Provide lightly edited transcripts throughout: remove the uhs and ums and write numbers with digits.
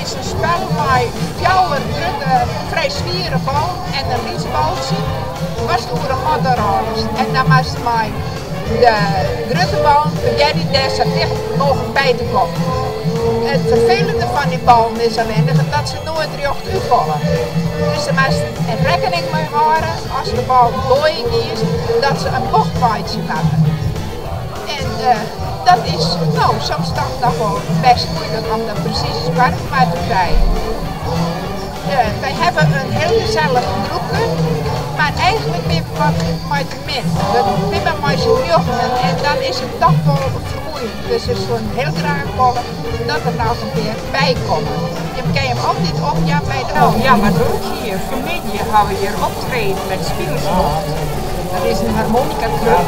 is in spel mei fjouwer grutte, frij swiere ballen en in lyts baltsje. Watst oer in matte rôlest. En dan moatst mei de grutte ballen probearje dêr sa ticht mooglik by te kommen. It ferfelende fan dy ballen is allinnich dat se noait rjocht útfalle. Dus dêr moatst rekkening mei hâlde as de bal goaien giest dat se in bocht meitsje moatte. En dat is no soms toch noch wol best muoilik om dat presys foar te krijen. Wy hawwe in hiel gesellich groepke, mar eigentlik binne we wat mei te min. We binne mar mei syn njoggenen en dan is it toch wol fermoeiend. Dus we soenen hiel graach wolle dat der noch in pear by komme. Jim kinne jim altyd opjaan by de No ja, wat leuk hjir. Fanmiddei hawwe we hjir optreden met Spilersloft. Dat is in harmonica-club.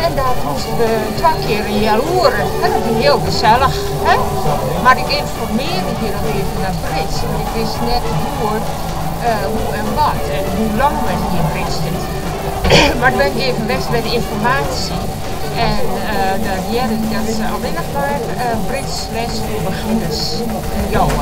En daar moasten we twa kear in healoere. Dat wie hiel gesellich. Mar ik ynformearde hjir noch even nei bridge, want ik wist net goed hoe en wat en hoe lang men hjir bridget. Mar ik bin even west by de ynformaasje en dêr hearde ik dat se allinnich mar bridgeles foar begjinners jouwe.